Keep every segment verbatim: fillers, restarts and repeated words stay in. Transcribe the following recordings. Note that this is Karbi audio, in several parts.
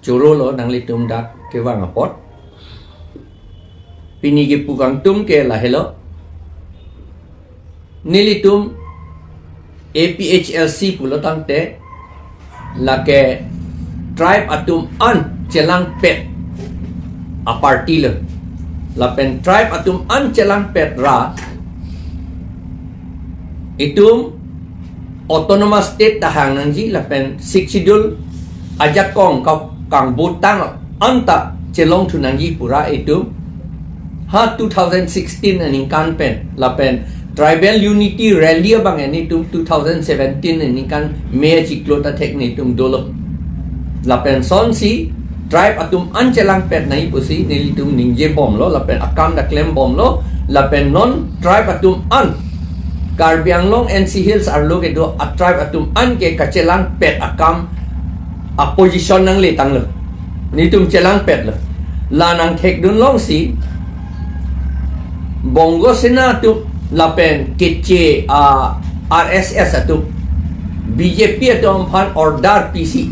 Choro lo nanglitum dak kevang apot. Pini kepu kangtung ke lahelo. Nelitum A P H L C pulo tangte lake tribe atum an chelangpet a party lo. Lapen tribe atum an chelangpet ra itum autonomous state ta hang nangji lapen Sixth Schedule ajakong ka kangbutang anta chelongthu nangji pura itum ha two thousand sixteen aningkan pen lapen tribal unity rally abang nelitum two thousand seventeen aningkan May achiklo ta thek nelitum dolo. Lapen sonsi tribe atum an chelangpet nangji pusi nelitum ningje bomlo lapen akam ta klem bomlo lapen non tribe atum an Karbi Anglong N C Hills arlo kedo a tribe atum an ke kachelangpet akam a position nangletanglo. Nelitum chelangpetlo. La nangthekdun longsi Bongo Sena atum lapen keche a R S S atum B J P atum aphan order pisi.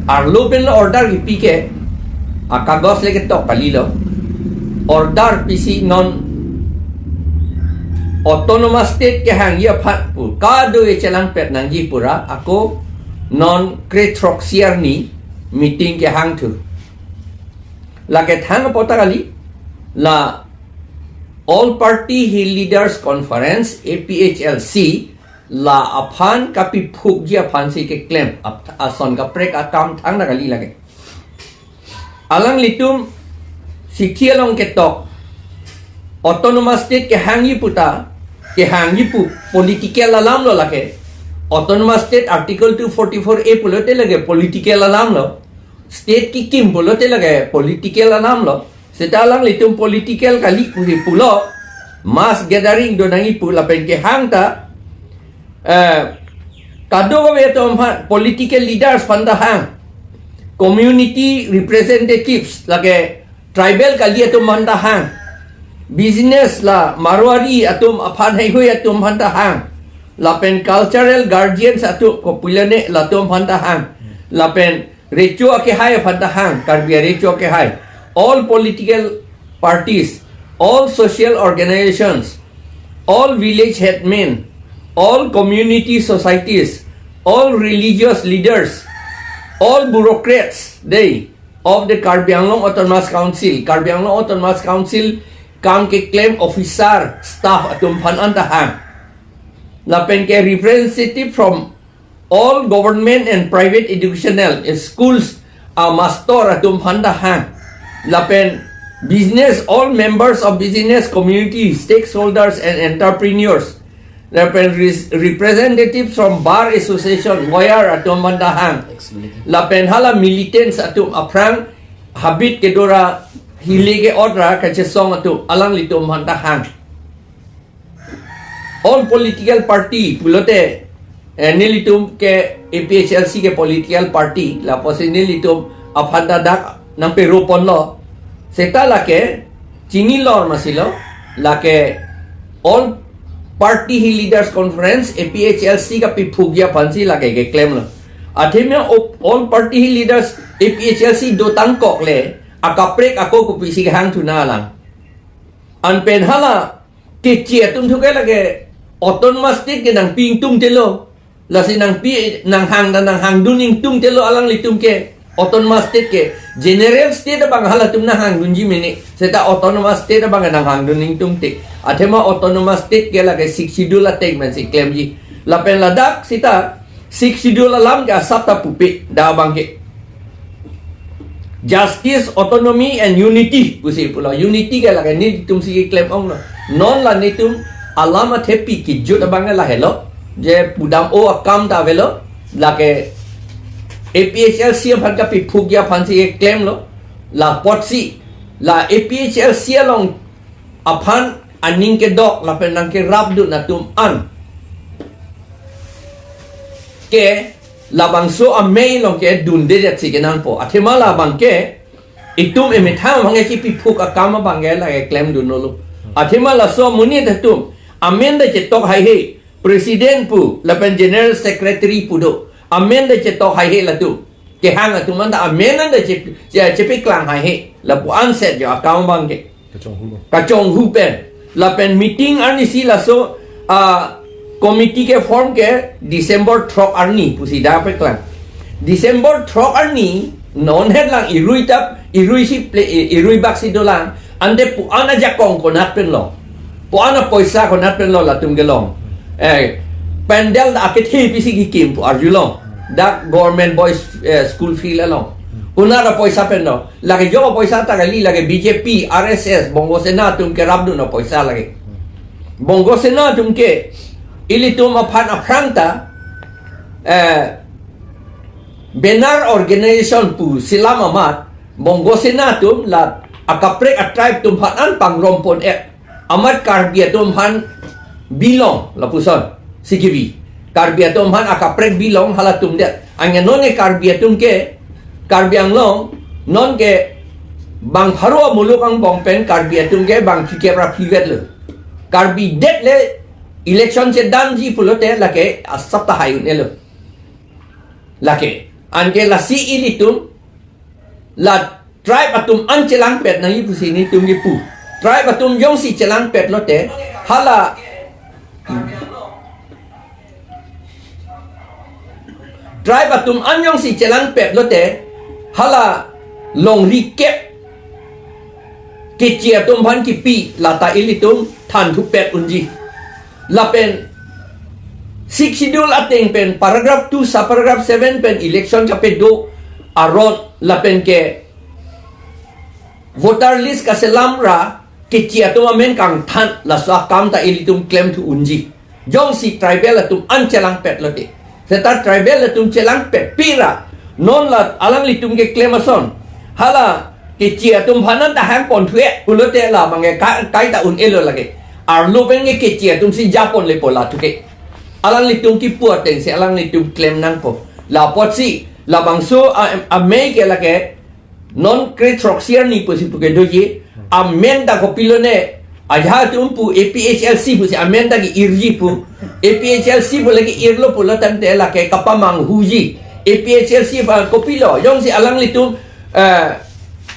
Arlo pen lo order kipi ke akagos le ketok kalilo. Order pisi non autonomous state kehangji aphan pu kado-e chelangpet nangji pura ako non kre throksi arni meeting kehangthu. Lake thang apot ta kali la All Party Hill Leaders Conference, A P H L C, la aphan kapiphukji aphansi keklem ap- ason kaprek akam thang ta kali lake. Alanglitum sithi along ketok autonomous state kehangji puta, kehangji pu political alam lo lake. Autonomous state article two forty-four A pulote lake political alam lo. State kikim pulote lake political alam lo. Seta alanglitum political kali pusi pulo. Mass gathering do nangji pu lapen kehang ta eh, kadokave atum aphan political leaders aphan ta hang, community representatives lake tribal kali atum aphan ta hang, business la Marwari atum aphan heihui atum aphan ta hang, lapen cultural guardians atum kopulane latum aphan ta hang, lapen recho akehai aphan ta hang, Karbi arecho akehai, all political parties, all social organizations, all village headmen, all community societies, all religious leaders, all bureaucrats, they of the Karbi Anglong Autonomous Council, Karbi Anglong Autonomous Council kam keklem officer, staff atum aphan an ta hang. Lapen ke representative from all government and private educational schools a master atum aphan ta hang. Lapen business, all members of business community, stakeholders and entrepreneurs. Lapen res- representatives from bar association, lawyer atum aphan ta hang. Lapen hala militants atum aphrang habit kedo ra hile ke-ot ra kachesong atum alanglitum aphan ta hang. All political party pulote eh, nelitum ke A P H L C ke political party lapusi nelitum aphan ta dak nangpero ponlo. Seta lake chinilor masi lo, lake All Party Hill Leaders Conference, A P H L C kapiphukji aphansi lake keklem lo. Athema o- All Party Hill Leaders, A P H L C dotang kok le akaprek ako kopisi kehangthu na lang. Anpen hala keche atum thu ke lake autonomous state ke nangpi ingtungte lo. Lasi nangpi nanghang dan nanghangdun ingtungte lo alanglitum ke autonomous state ke. General state abang halatum nanghangdunji mene. Seta autonomous state abang nanghangdun ingtungte. Athema autonomous state ke lake Sixth Schedule ateng pensi klemji. Lapen ladak seta Sixth Schedule alam ke asap ta pupe da abang ke. Justice, autonomy and unity pusi pulo. Unity ke lake nelitum si keklem ong lo. Non la nelitum alam athepi kejut abang ke lahelo. Je pudam o akam ta avelo. Lake A P H L C aphan kapiphukji aphansi keklem lo. Lapotsi la A P H L C along aphan aning kedok lapen nangkerapdun atum an ke labangso amei along ke dunde detsi kenangpo. Athema labang ke itum emethang abang ke kipiphuk akam abang ke lake klemdun lo. Athema laso amonit atum amen ta chetok haihe, president pu lapen general secretary pu do. Amen ta chetok haihe latum. Kehang atum anta amen anta chep-, che-, chepeklang haihe. Lapu-an set jo account abang ke. Kachonghu lo. Kachonghu pen. Lapen meeting arnisi laso, ah, committee ke form ke December throk arni pusi dak peklang. December throk arni non het lang irui tap, irui si ple-, irui bak si dolang. Ante pu-an ajakong konat pen lo. Pu-an apoisa konat pen lo latum kelong. Eh, pandal akethe pisi kikim pu arjulong. Dak Government Boys, eh, School Field along. Konat apoisa pen lo. Lake jo apoisa ta kali, lake B J P, R S S, Bongo Sena atum kerapdun apoisa lake. Bongo Sena atum ke ilitum aphan aphrang ta, eh, banner organization pusi alam amat, Bongo Sena atum la akaprek a-tribe atum aphan an pangrom pon-et. Amat Karbi atum aphan bilong lapuson si kibi. Karbi atum aphan akaprek bilong halatum det. Anke non ke Karbi atum ke, Karbi Anglong non ke bang pharo amuluk angbong pen Karbi atum ke bang phlikep ra phlivet lo. Karbi det le election chedamji pulote lake asap ta hai un-elo. Lake anke lasi ilitum la tribe atum an chelangpet nangji pusi nelitum kipu. Tribe atum jongsi chelangpet lote, hala tribe atum an jongsi chelangpet lote, hala longri kep Keche atum aphan kipi lata ilitum thanthupet unji. Lapen Sixth Schedule ateng pen paragraph two subparagraph seven pen election kapedo aron lapen ke voter list kaselam ra Keche atum amen kangthan laso akam ta ilitum klemthu unji. Jongsi tribal atum an chelangpet lote. Seta tribal atum chelangpet pira. Non la alanglitum keklem ason. Hala Keche atum aphan an ta hangpon thu-e pulote la abang ke ka-, kaita un-elo lake. Arlo pen ke Keche atum si japon lepo lathu ke. Alanglitum kipu ateng si alanglitum klem nangpo. La apotsi labangso a, amei ke lake non kre throksi arni pusi puke doji, amen ta kopilo ne, ajahak atum pu A P H L C pusi amen ta ke-irji pu, A P H L C pu lake irlo pulo tangte lake kapamanghuji, A P H L C pa kopilo, jongsi alanglitum, eh,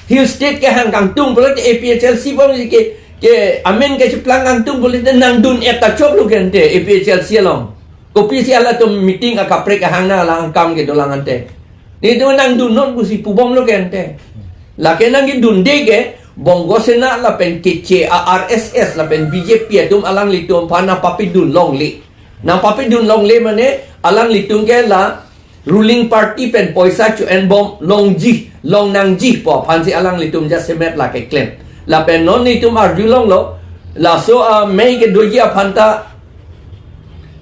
Hill State kehang kangtung pulote A P H L C pusi ke, ke amen kecheplang kangtung pulote nangdun-et ta choklo ke ante A P H L C along. Kopisi halatum meeting akaprek kehang nanglang akam kedolang ante. Nelitum nangdunnon pusi pubomlo ke ante. Lake nangkedunde ke Bongo Sena lapen Keche a R S S lapen B J P atum alanglitum aphan nangpapidun longle. Nangpapidun longle mane alanglitum ke la ruling party pen poisa cho-enbom longji, long nangji pu aphansi alanglitum jasemet lake klem. Lapen non nelitum arjulonglo, laso amei kedoji aphan ta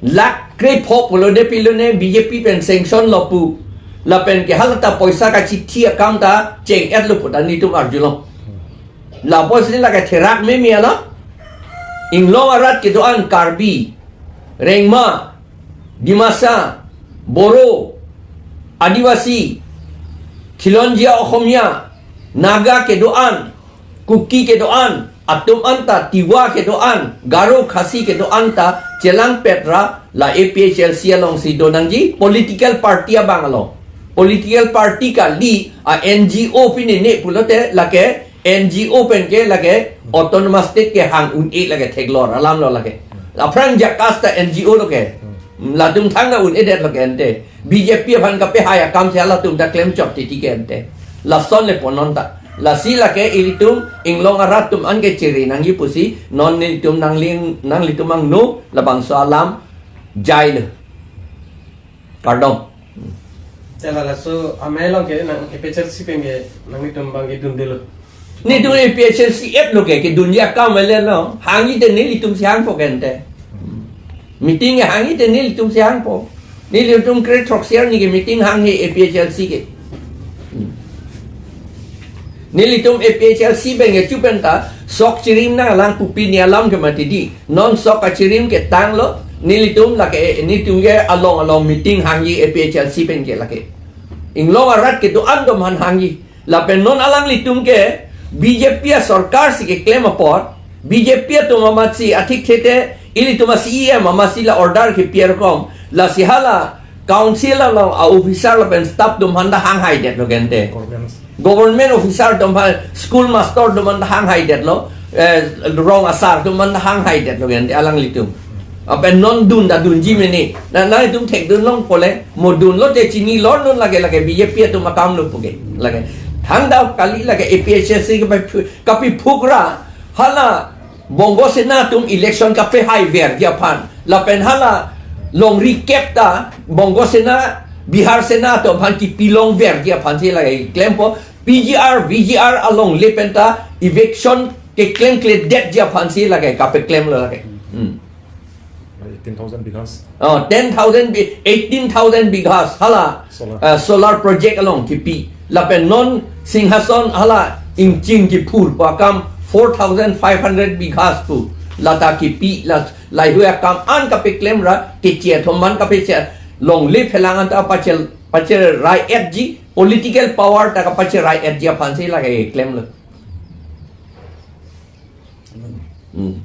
lakh krepho pulo de pilo ne B J P pen sanction lo pu. Lapen ke hala ta poisa kachithi akam ta cheng-etlo pu ta nelitum arjulong. La apotsi lake therak meme ala. Inglong arat kedo-an Karbi, Rengma, Dimasa, Boro, Adivasi, Khilonjia Oxomiya, Naga kedo-an, Kuki kedo-an, atum anta Tiwa kedo-an, Garo Khasi kedo-an ta chelangpet ra la A P H L C alongsi do nangji political party abang along. Political party kali a N G O pinene pulote lake N G O pen ke lake autonomous state kehang un-e lake theklong alam lo lake. Aphrang JACAS ta N G O lo ke. Latum thangta un-edet lo ke ante. B J P aphan kapehai akam si halatum ta klemchot titi ke ante. Lason lepo non ta. Lasi lake ilitum inglong arat atum an ke chere nangji pusi non nelitum nangling, nanglitum angno labangso alam jailo. Kardom. Chela laso amei along ke nang A P H L C pen ke nanglitum abang ke dundelo. Nelitum A P H L C F lo ke, kedunji akam mele lo. Hangji te nelitum si hangpo ke ante. Meeting hangji te nelitum si hangpo. Nelitum kre throksi arni ke meeting hanghe A P H L C ke. Nelitum A P H L C pen ke chu pen ta sok chirim nanglang pu pini alam ke mati di. Non sok kachirim ketanglo, nelitum lake, nelitum ke along along meeting hangji A P H L C pen ke lake. Inglong arat kedo-an atum aphan hangji. Lapen non alanglitum ke B J P asorkar si keklem apot, B J P atum amatsi athik thete, ilitum a-C E M amatsi la order kepi arkom, lasi hala Council along a-officer lapen staff atum aphan ta hang haidetlo gente. Government. Government officer atum aphan, school master atum aphan ta hang haidetlo, eh, rong asar atum aphan ta hang haidetlo gente alanglitum. Lapen non dun ta dunji mene. Na, nangtum thekdun longpo le, mo dunlote chinilondun lake, lake B J P atum akam lo puke. Lake. Thangta kali lake A P H L C kapi phu-, kapiphuk ra, hala Bongo Sena atum election kapehaiverji aphan. Lapen hala longri kep ta Bongo Sena, Bihar Sena atum aphan kipilongverji aphansi lake klempo. P G R, V G R alongle pen ta eviction keklemkledetji aphansi lake kapeklemlo lake. Hmm. Eighteen thousand bighas. Oh, ten thousand bi-, eighteen thousand bighas hala, Solar. Uh, solar project along kipi. Lapen non Singhason hala ingching kiphurpo akam four thousand five hundred bighas pu. Lata kipi la, laheihui akam an kapeklemra, keche atum aphan kapeche, longle phelang an ta pache, pacherai-etji, political power ta kapacherai-etji aphansi lake klemlo. Hmm.